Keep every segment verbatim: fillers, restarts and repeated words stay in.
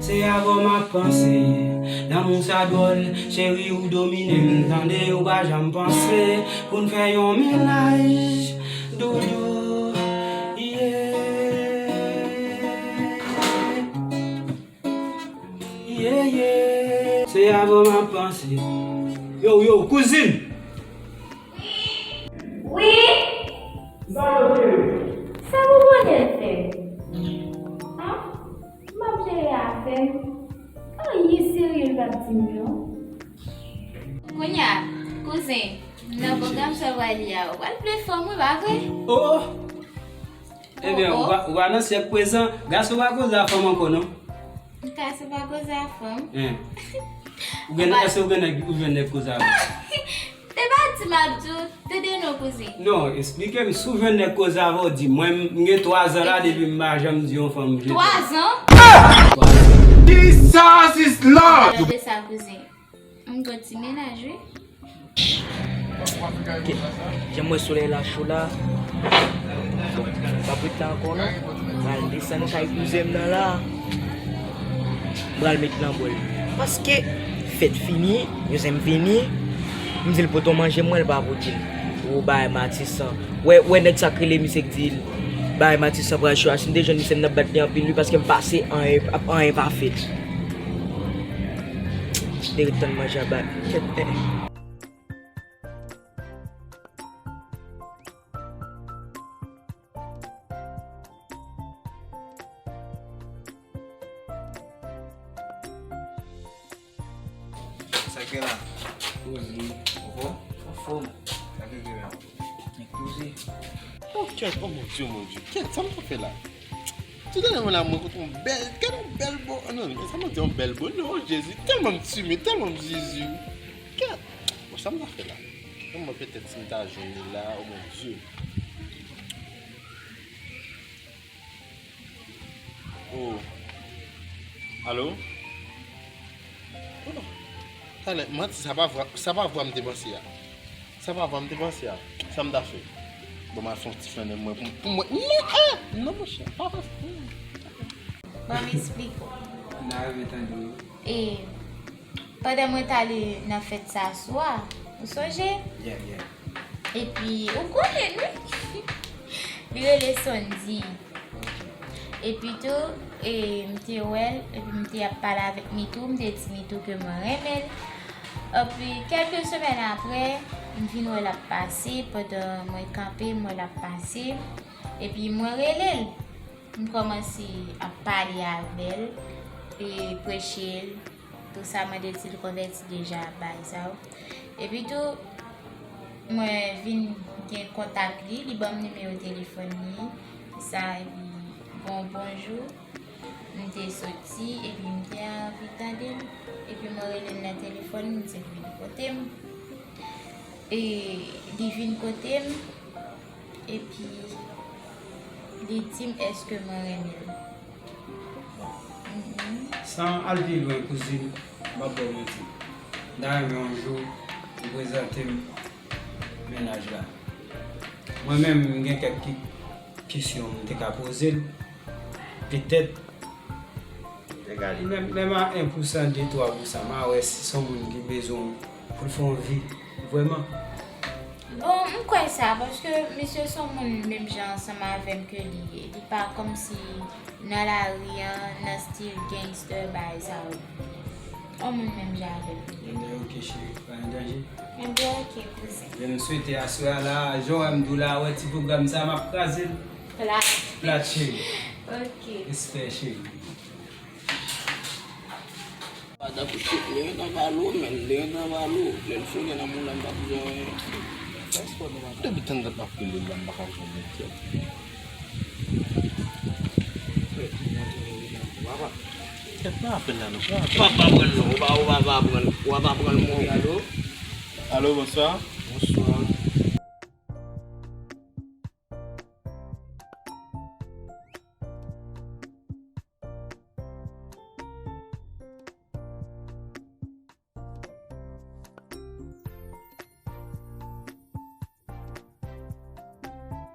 Se avè w m ap panse. Lanmou sa dwòl, cheri, ou domine m, tande, ou pa janm panse pou n fè yon mennaj, doudou. Yeah. Yeah, yeah. Se avè w m ap panse. Yo, yo, kouzin! Wi? Sa yo, cheri? Sa pou konnen l fè? An? M ap jere afè m. Anyen serye l p ap di m non. Kounye a, kouzen, nan pwogram sa w pral li a, ou pral vle fanm wi, pa vre? Oh! Ebyen, ou pa, ou pa nan syèk prezan, gason pa koze a fanm ankò non. Gason pa koze a fanm. Hein. Ou gen, èske ou gen nèg, ou jwenn nèg koze avè l? Te pa di m ap di w, tande non kouzen. Non, eksplike m, si w jwenn nèg koze avè w, di mwen, m gen twa zan la depi m pa janm di yon fanm je t'aime. Twa zan? Twa zan. Jesus is Lord! Tande sa kouzen. M gon ti mennaj wi. Ke, jan m wè solèy la cho la, m p ap ret la ankò non. M pral desann kay kouzen m nan la. M pral met nan bòl. Paske fèt fini, yo se m vini. M di l pote yon manje mwen, l pa pote l. Ou bay Matisan. Wè, wè nèg sa k rele misye k di l bay Matisan pral cho a. Si m te jwenn misye, m t ap bat li anpil wi, paske m pase anyen, anyen pa fèt. Te ret tann manje a ba. Sa k gen la? Kouzen. Ou fò? Anfòm. Sa k gen la? Nèg kouzen. Oh, kèt, oh mon Dieu, mon Dieu. Kèt, sa m ta fè la? Tout alè mwen la, mwen kontre yon bèl, gade yon bèl bo, non, sa mwen di yon bèl bo, non, Jezi, tèlman m timiz, tèlman m zuzu. Gad, bon, sa m ta fè la? Mwen petèt si m ta jwenn li la, oh mon Dieu. Oh. Alo? Oh. Talè, manti, sa pa vwa, sa pa vwa m te panse a. Sa pa vwa m te panse a. Sa m ta fè? Bon, m al fè yon ti flannen mwen pou, pou mwen. Non, eh! Non, monchè, pa fè sa. Ban m esplike w. N a rive tande w. E, pandan mwen t ale nan fèt sa swa, ou sonje? Yeah, yeah. Epi, ou konnen, wi. Li rele Sondy. Epi tou, e, m te wè l, epi m te ap pale avèk Mitou, m te di Mitou ke mwen renmen l. Epi, kèlke semèn apre, m vin wè l ap pase, pandan mwen kanpe, m wè l ap pase. Epi, mwen rele l. M kòmanse ap pale avè l, e preche l, tou sa, mande l si l konvèti deja, bagay sa yo. Epi tou, mwen vin gen kontak li, li ban m nimewo telefòn li, sa, epi gon bonjou, m te soti, epi m te anvi tande l, epi mwen rele l nan telefòn, m di l vin kote m, e li vin kote m, epi li di m èske mwen renmen l. Mhm. San al pi lwen, kouzin, m ap ba w manti. M ta renmen yon jou ou prezante m mennaj la. Mwen menm, m gen kèk ki, kesyon m te ka poze l. Petèt, menm, menm a en pousan, de twa pousan, m a wè si s on moun ki bezwen w pou l fè yon vi, vrèman. Bon, m kwè sa, paske misye s on moun menm jan ansanm avè m ke li ye. Li pa kòmsi nan lari an, nan stil gangster, bagay sa yo. S on moun menm jan avè m li ye. Ebyen, ok, cheri, pa gen danje. Ebyen, ok, kouzen. Ebyen, m swete aswè a la, jan w wè m di w la, wè ti pwogram sa, m ap kraze l. Plat. Plat, cheri. Ok. Respè, cheri. Madanm, lè yo nan balo, men lè yo nan balo, lè l founen nan moulan, m pa bezwen. Depi tann dat m ap rele l la, m pa ka jwenn li. Kèt, pa apèl la non, pa apèl. Papa pran non, ou pa, ou pa, pa pran, ou pa, pa pran move alo. Alo, bonswa. Bonswa.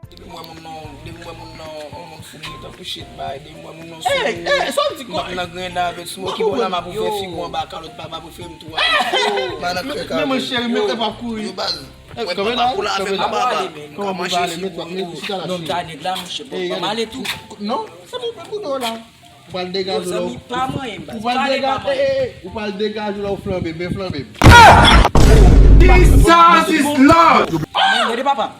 Depi m wè moun nan, depi m wè moun nan, yon moun Tankou shit, bay, de mwen, moun nan sou. Ey, ey, sa w di, m ap nan grenn avèk Smoky, bon, la m ap ouvè figi w anba kalòt papa prefere m tou. Ba nan kè. Men mwen, cheri, men, epa kouri. Yo, baz. Mwen, papa pou lave m nan baba. Kòman pou lave m? Mwen, chita la, cheri. Non, ta nèg la, monchè, bon, pa m ale tou. Non, se bon, men kounye a la. Ou pral degaje w la. Ou pral degaje, ey, ey, ey, ou pral degaje w la, ou flanbe, men flanbe. Jesus is Lord! Gade papa.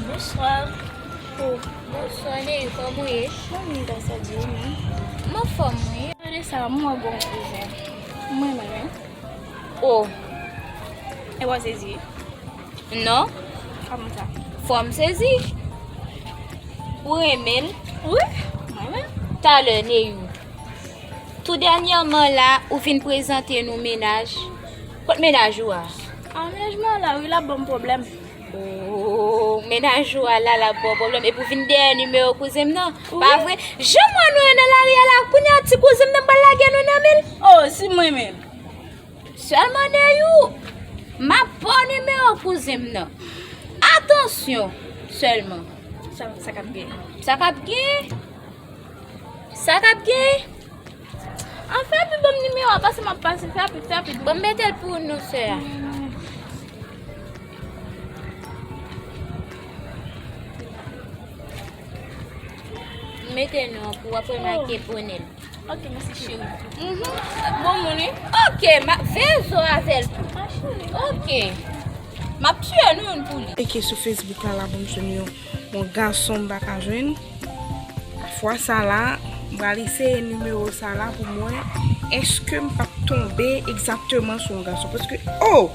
Bonswa. Oh, bonswa, Neyou, kòman w ye? Mwen menm, gras a Dye, ou menm? M anfòm, wi. Gade sa, mwen gon kouzen. Mwen menm, wi. Oh. E w sezi? Non. Kòman sa? Fò m sezi. Ou renmen l? Wi, mwen menm. Talè, Neyou. Tou dènyèman la, ou fin prezante nou mennaj. Kot mennaj ou a? Ah, mennaj mwen la, wi, l ap ban m pwoblèm. Oh, mennaj ou a la, l ap ba w pwoblèm. Epi w vin dèyè nimewo kouzen m nan. Wi. Pa vre? Jan m wè nou ye nan lari a la, kounye a ti kouzen m nan m pral lage nou nan men l. Oh, si mwen menm. Sèlman Neyou, m ap ba w nimewo kouzen m nan. Atansyon sèlman. Sa, sa k ap gen? Sa k ap gen? Sa k ap gen? An fè pi ban m nimewo a, pase m ap pase, fè rapid, fè rapid. Ban m mete l pou ou non, sè a. M mete non pou w ap remake bonè l. Ok, mèsi cheri. Mhm. Bon moun, wi. Ok, m ap veye zo avè l tou. Ah, cheri. Ok. M ap tiye nou youn pou li. Cheke sou Facebook la, la pou m jwenn yon, yon gason m pa ka jwenn. Afwa sa la, m pral eseye nimewo sa la pou m wè èske m p ap tonbe egzakteman sou yon gason. Paske, oh!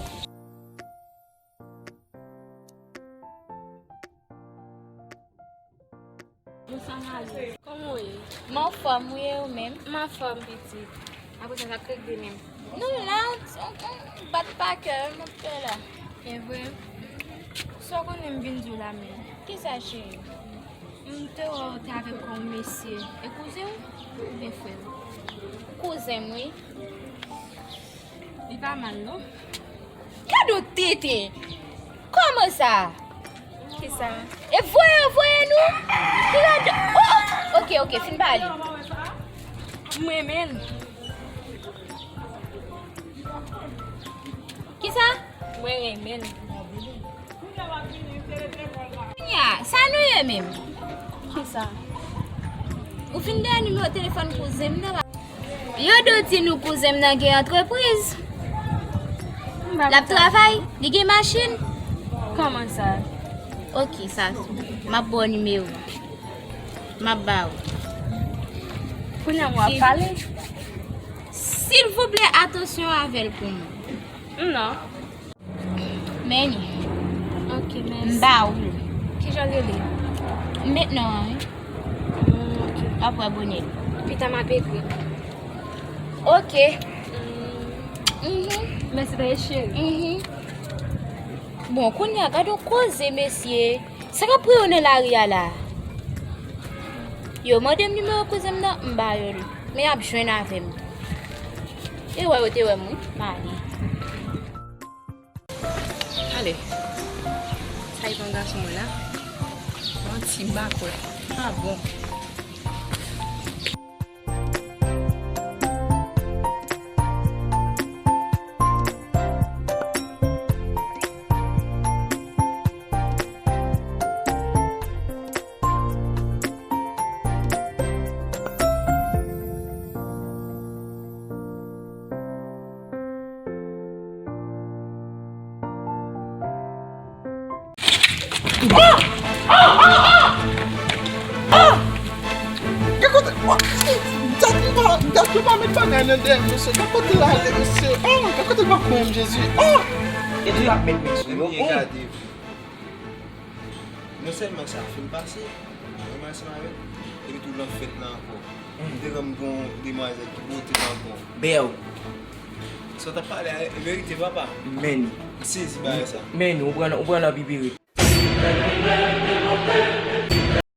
Bonswa, Mali. Kòman w ye? M anfòm, wi, e ou menm? M anfòm, pitit. Apre sa, sa k regle menm? Non, la, on, on, on bat pa kè, m ap fè la. E vre? Sa w konnen m vin di w la menm? Kisa, cheri? M te wè w te avèk yon mesye. E kouzen w oubyen frè w? Kouzen m, wi. Li pa mal, non. Gade yon tenten. Kòman sa? Kisa? E voye, voye nou. Ki gade. Oh, oh. Ok, ok, fin pale. M renmen l. Kisa? Mwen renmen l. Nya, sa nou ye menm? Kisa? Ou fin dèyè nimewo telefòn kouzen m nan? Yo do di nou kouzen m nan gen antrepriz. L ap travay, li gen machin. Kòman sa? Ok, sa, m ap ba w nimewo. M ap ba w. Kounye a w ap pale? Silvouplè, atansyon avè l pou mwen. Non. Men li. Ok, mèsi. M ba ou l. Kijan l rele? M met non an, wi. Mm, ok. W ap wè bonè. Pita m ap ekri. Ok. Mm. Mhm. Mèsi, tande cheri. Mhm. Bon, kounye a, gade yon koze, mesye. Sa k ap pran yo nan lari a la? Yo mande m nimewo kouzen m nan, m ba yo l. Men y ap jwenn avè m. E wè yo te wè m, wi. M ale. Ale. Sa e pa yon gason mwen la? Yon ti bak, wè. Ah bon. Ah! Ah! Ah! Ah! Ah! Gad kote, wa, dat m pa, dat m pa met bagay nan dèyè m, mesye. Gad kote l ale, mesye. Ah! Gad kote l pa kwè m, Jezi. Ah! E di l ap met men sou yo. Non sèlman sa fin pase, mwen ansanm avè l, epi tou nan fèt la ankò. M te konn gen yon demwazèl ki pote nan bon. Bèl. Sa w t ap pale a e verite, papa. Men. M sezi bagay sa. Men, ou pran, ou pran nan pipiri.